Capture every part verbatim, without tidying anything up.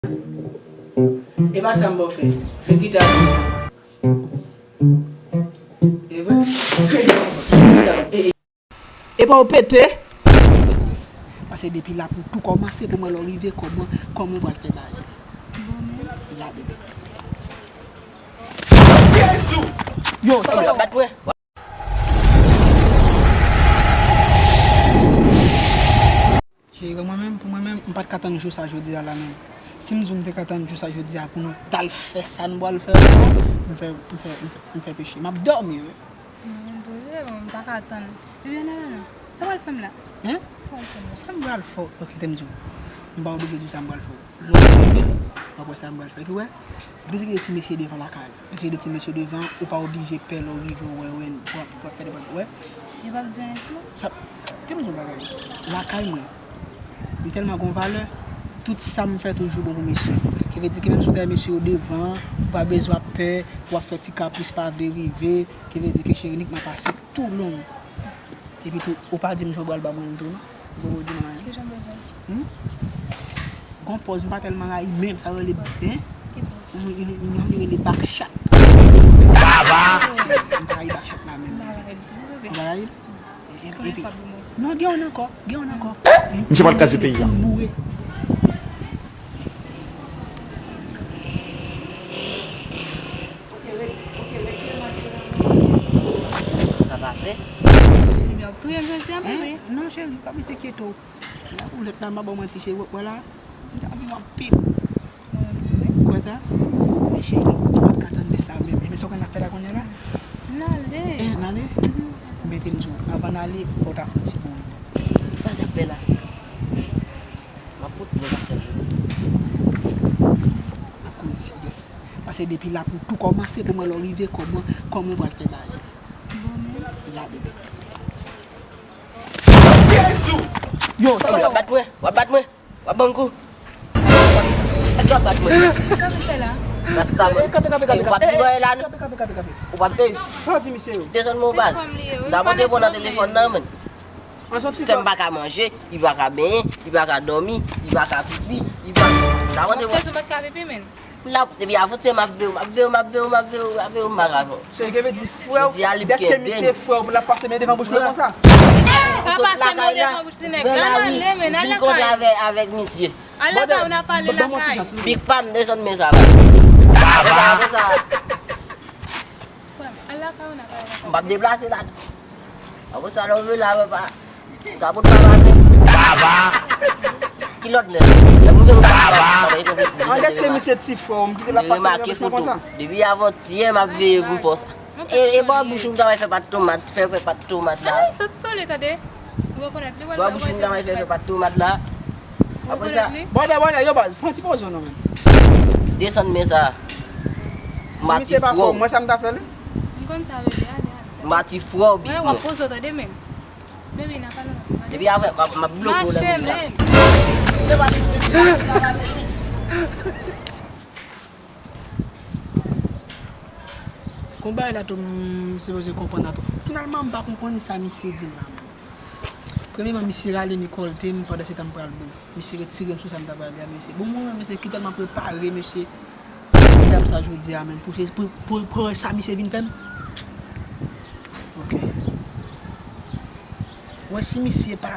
E pa sa m ba w fè. Fè gita. E vre? Fè gita. E, e. E pa w pete? Yes. Pase depi la pou tou kòmanse pou mwen lè w rive kòman, kòman w pral fè bagay. Ya bebe. Yo, sa yo ap bat mwen. Cheri, mwen menm, pou mwen menm, m pa t ka tann jou sa jodi a la menm. Si m di w m te ka tann jou sa jodi a pou nou t al fè sa n pral fè la, m fè, m fè, m fè, m fè peche. M ap dòmi wi. Non, poze, bon, m pa ka tann. Ebyen, nan, nan, nan. Sa w al fè m la? Hein? Sa w al fè m la? Sa m pral fè w? Ok, kite m di w. M pa oblije di w sa m pral fè w. Lè w rive, w ap wè sa m pral fè. Epi wè, deske gen ti mesye devan lakay la. Deske gen ti mesye devan, ou pa oblije pè lè w rive, w wè, wè, w ap, w ap fè devan, wè. Yo p ap di anyen sou mwen? Sa, kite m di w yon bagay. Lakay mwen, m tèlman gon valè, tout sa m fè toujou bon pou mesye. Ki vle di ke menm si w te wè mesye yo devan, ou pa bezwen ap pè, w ap fè ti kapris pa vle rive, ki vle di ke cheri nik m ap pase toulong. Epi tou, ou pa di m jan w pral ba mwen l tou non. Ou poko di m anyen. Kijan bezwen? Hmm? Gon pòz m pa tèlman rayi menm, sa yo rele, hein? Ki pòz? Yon, yon, yon, yon rele bakchat. Baba! M pa rayi bakchat la menm. M pa rayi l tou, bebe. Ou pa rayi l? E, e, epi, non, gen yon ankò, gen yon ankò. Misye pral kraze peyi a. Boure. Sa pase? Ebyen, w ap touye m jodi a, bebe. Non, cheri, pa bezwen enkyete w. La pou lèt la, m pa ba w manti, cheri, w ap wè la. M t ap viv anpil. Ou kwè sa? Men cheri, m pa t ka tann lè sa menm. Men sa w konn n ap fè la kounye a la? N ale. Eh, n ale? Mete m di w, anvan n ale, fò w ta fè yon ti boure. Sa se ap fè la. M ap pote yon pasaj jodi. M ap kondisyon, yes. Pase depi la pou tou kòmanse, pou mwen lè w rive, kòman, kòman w pral fè bagay. Bon, men. Ya, bebe. Yo, sa w ap bat mwen? W ap bat mwen? W ap ban m kou? Èske w ap bat mwen? Sa w fè la? Rasta mwen. Kanpe, kanpe, kanpe, kanpe. W ap di mwen la. Kanpe, kanpe, kanpe, kanpe. W ap... Ey, sa w di misye yo? Desann mwen baz. N ap monte bon nan telefòn nan, men. Sè m pa ka manje, li pa ka benyen, li pa ka dòmi, li pa ka pipi, li pa... N ap monte bon. Tèzo pa t ka pipi, men. L ap, depi avantyè m ap veye w, m ap veye w, m ap veye w, m ap veye w, m ap veye w, m pa ka jwenn. Se ke vle di frè w, dèske misye frè w, pou l ap pase men devan bouch mwen konsa? Pa pase men devan bouch ti nèg la, n ale, men n al lakay. Vin kontre avè, avèk misye. Al lakay, ou n a pale lakay. Big Pam, desann men sa, baz. Apre sa, apre sa. Frè m, al lakay ou n a pale lakay. M p ap deplase la. Apre sa, lè w vle la, papa. Kapot pa maten. Baba! Ki lòt lè? Lè moun gen yon kapot pa maten. An dèske misye ti frè w, m kite l ap pase nan bouch mwen konsa. Depi avantyè, m ap veye pou m fè w sa. E, e bò bouch ou m ta fè pat tomat, fè, fè pat tomat la. Ay, sot sole, tande. Ou rekonèt li, wè l. Bò bouch ou m ta fè, fè pat tomat la. Apre sa. Bòdè, bòdè, yo baz, fè yon ti poze non, men. Desann men sa. Si misye pa fè w, mwen sa m ta fè l. M konn sa, bebe, ale, ale. Mati frè w, big man. Wè, w ap poze w, tande, men. Baby, n a pale. Depi avè, m ap, m ap bloke w nan men la. Gon bagay la tou, m sipoze konprann la tou. Finalman, m pa konprann sa misye di m la menm. Premyèman, misye rale m, li kòlte m, pandan se tan m pral bwè. Misye retire m sou sa m ta pral di a, mesye. Bon, mwen menm, mesye, ki tèlman prepare, mesye. Ti dam sa jodi a menm, pou, pou, pou, pou sa misye vin fè m. Ok. Wè si misye pa,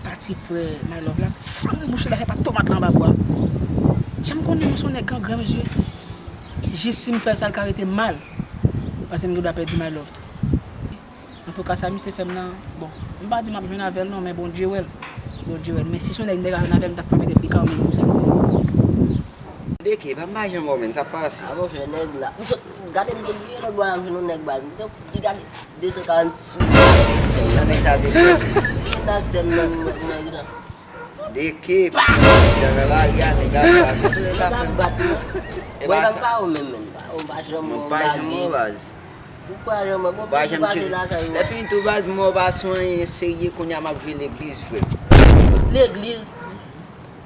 pa ti frè My Love la, fann bouch li la fè pat tomat la anba bwa. Jan m konnen mwen se yon nèg grangran, mesye. Jis si m fè sa, l ka rete mal. Paske m gen dwa pèdi My Love tou. Antouka, sa misye fè m nan, bon, m pa di m ap jwenn avè l non, men Bondye wè l. Bondye wè l. Men si se yon nèg m te ka jwenn avè l, m t ap frape tèt li kanmenm pou sa. Deke, pa m pa janm wè w, men sa pase. A monchè, nèg la. M sot, gade m sot vye lòt bò la, m jwenn yon nèg baz. M te di gade de san karant sou. Sa nèg sa te fè? Nan aksè m nan, nan, nan, nan. Deke, jan nan lari a, nèg ap bat. Nèg ap bat, non. E pa sa. Mwen pa wè w menm, menm. M pa janm wè w lage. Ou pa janm wè baz. Ou pa janm wè, bon, pase lakay ou. Lè fini tou baz, m wè w pa sou anyen serye, kounye a m ap jwe legliz, frè. Legliz?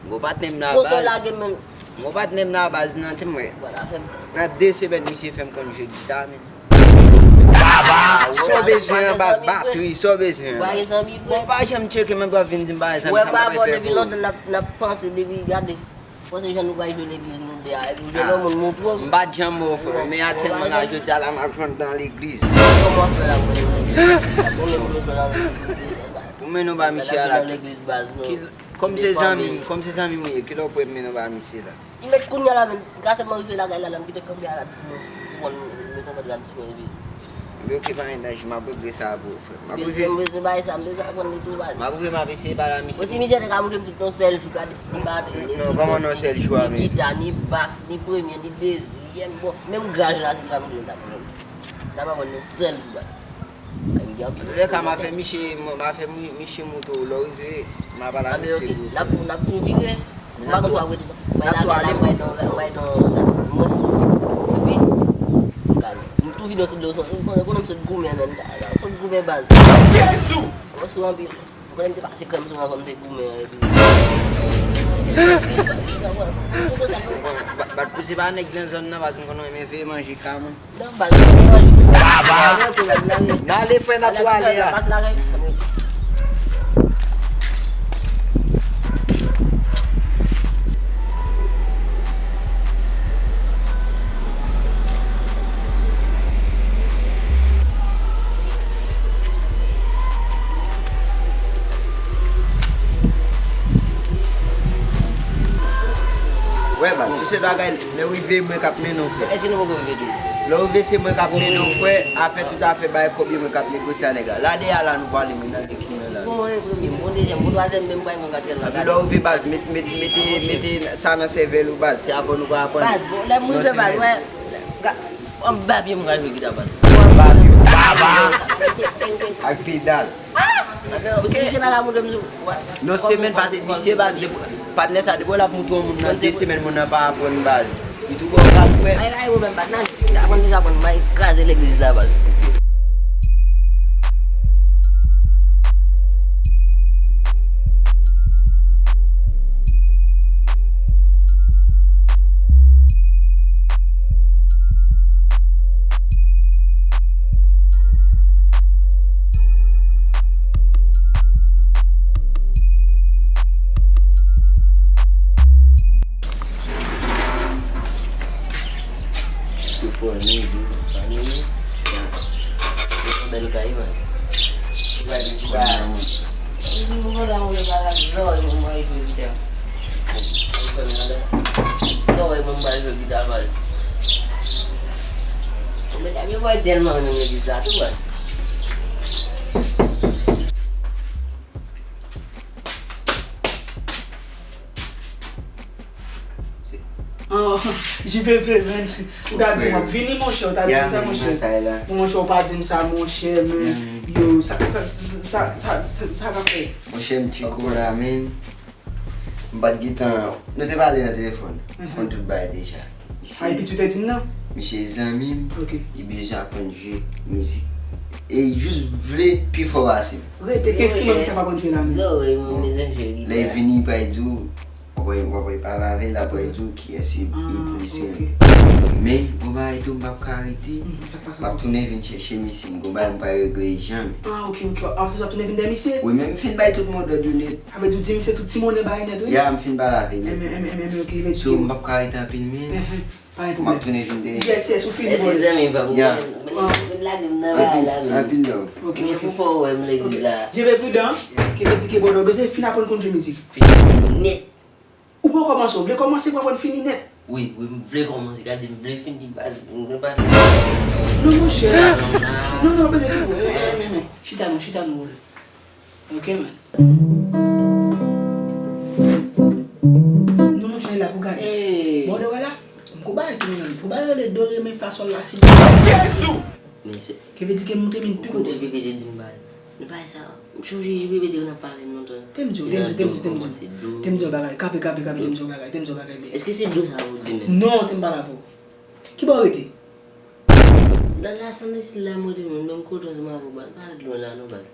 Gwo patnè m nan baz. Gwo sò lage menm. Gwo patnè m nan baz nan, te mwen. Nan de semèn, misye fè m konn jwe gita, men. Baba! Sa w bezwen an baz, batri, sa w bezwen an baz. Bon, w pa janm tcheke, menm w ap vin di m bagay sa, m sa m ta fè pou ou. Depi lontan n ap, n ap panse, depi gade. Panse jan nou pral jwe legliz nou de a, epi w jwenn yon moun montre w. M pa t janm wè w, frè, men atèlman la, jodi a la, m ap jwenn nan legliz. Kòman w ap fè la pou nou jwe nan legliz? Kòman pou nou jwe nan legliz? Pou mennen w ba misye a la. Legliz baz nou. Kòm se zanmi m, kòm se zanmi m ou ye, kilè w pou mennen w ba misye la? Li met kounye a la menm, m ka sèlman rive lakay la, la, m kite kanpe a la, di mwen, pou konn, mwen konprann gad di mwen, epi. Ebyen, oke, pa gen danje, m ap regle sa pou ou, frè. M ap rive. M bezwen, m bezwen bay sa, m bezwen aprann li tou, baz. M ap rive, m ap eseye pale a misye. Bon, si misye te ka montre m tout nan yon sèl jou, gade, li pa te. Non, kòman nan yon sèl jou a menm? Ni gita, ni bas, ni premye, ni dezyèm, bon, menm gaj la, si li pa montre m, m t ap pran. M t ap aprann nan yon sèl jou, baz. Antoulèka, m a fè misye, m a fè mi- misye montre w, lè w rive, m a pale a misye pou w. N ap, n ap tou vire. M pa konn sa w ap rete. N ap tou ale. Mwen nan, mwen nan, nan, di mwen. Epi, gade, m tou vide yon ti dlo sou mwen. Ou konnen m sot goumen menm. Sot goumen baz. Jezi! Mwen sou anpil. Ou konnen m te pase krèm sou mwen, kòm m te goumen, epi. Bat pou se pa nèg nan zòn nan, baz, m konn renmen veye manje ka moun. N ale, frè, n ap tou ale a. Wè, baz, si se bagay, lè w rive, mwen k ap mennen w, frè. Èske nou poko rive tou? Lè w rive, se mwen k ap mennen w, frè. Afè tout afè, bay kòb yo, mwen k ap negosye a nèg la. La de a la, nou pale, men nan de ki men la. Bon, mwen premye, bon dezyèm, bon twazyèm, menm pral pran katriyèm la. Epi lè w rive, baz, met, met, mete, mete sa nan sèvèl ou, baz. Se avan nou pral aprann. Baz, bon, lè m rive, baz, wè, ga-, anba pye m ka jwe gita, baz. Anba pye. Ak pedal. Ou se misye pa ka montre m sou. Non, semèn pase, misye pa, patnè sa, depi w ap montre yon moun nan de semèn, moun nan pa aprann baz. Li tou bon, pa frè. Ay, ay, pwoblèm baz, nan, aprann deja aprann, m a kraze legliz la, baz. Tou fò nèg yo, fanmi nou. Ya. Se yon bèl kay, man. Gade ti bagay. Mwen di nou kontan mwen pral ak zòrèy mwen mwen jwe gita. Zòrèy mwen mwen jwe gita, baz. Medam yo pral tèlman renmen legliz la tou, baz. Oh, J P P, man. Ou ta di m w ap vini, monchè, ou ta di m sa, monchè. Monchè, ou pa di m sa, monchè, men. Yo, sa, sa, sa k ap fèt? Monchè, m tcheko la, men. M pa t gentan. Nou te pale nan telefòn. Konn tout bagay deja. Misye, epi ou te di m nan? Misye zanmi m. Ok. Li bezwen aprann jwe mizik. E li jis vle pi fò pase m. Rete, ki enstriman misye ap aprann jwe la menm? Zòrèy mwen bezwen jwe gita. Lè l vini, li pral di w, w ap wè, w ap wè, pale avè l, l ap wè, di w kiyès li, li plis renmen. Men, gon bagay tou, m p ap ka rete. M ap tounen vin chèche misye, m gon bagay m pa regle janm. Ah, ok, ok. Apre sa, w ap tounen vin dèyè misye? Wi, men m fin bay tout mo dòd yo nèt. Sa vle di w di misye tout ti monnen bay nèt, wi? Ya, m fin pale avè l nèt. Enben, enben, enben, ok, vle di. So, m p ap ka rete anpil, men. Pa gen pwoblèm. M ap tounen vin dèyè. Yes, yes, ou fini. Mèsi, zanmi, pa pwoblèm. Men lage m nan bagay la, men. Anpil love. Ok, ok. Pou fò wè m legliz la. J P pridan, ki vle di ke bon, ou bezwen fin aprann konn jwe mizik. Fin nèt. Ou poko kòmanse, ou vle kòmanse pou aprann fini nèt? Wi, wi, m vle kòmanse, gade, m vle fini baz, m vle pa. Non, monchè. Non, non, bezwen ki, men, men, men, chita non, chita non. Ok, man. Non, monchè, la pou gade. Bon, de wè la, m gon bagay tou, man. Gon bagay rele do, re, mi, fa, sòl, la, si. Jezi! Men se. Ki vle di ke m te vin pi kote. J P P te di m bagay. Nou bagay sa, m chonje J P P te nan pale m lontan. Te m di w, te m di w, te m di w, te m di w. Te m di w bagay, kanpe, kanpe, kanpe, te m di w bagay, te m di w bagay, men. Èske se do sa ou di menm? Non, te m pale avè w. Ki bò w rete? Nan la, San Isil la, mwen te menm, menm kote ansanm avè w, baz. Pa lwen la, non, baz.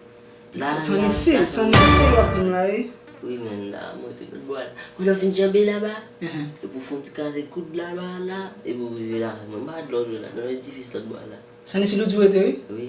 San Isil, San Isil, w ap di m la, wi. Wi, men la, mwen te lòt bò a la. Kounye a w fin janbe laba, epi w fè yon ti kase koud laba la, epi w rive la, mwen pa lòt bò la, nan edifis lòt bò a la. San Isil ou di w rete, wi? Wi.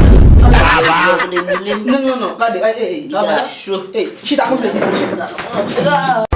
Kote boule m. Non, non, non, gade, ey, ey, ey, gade. Cho. Ey, chita konplè, chita.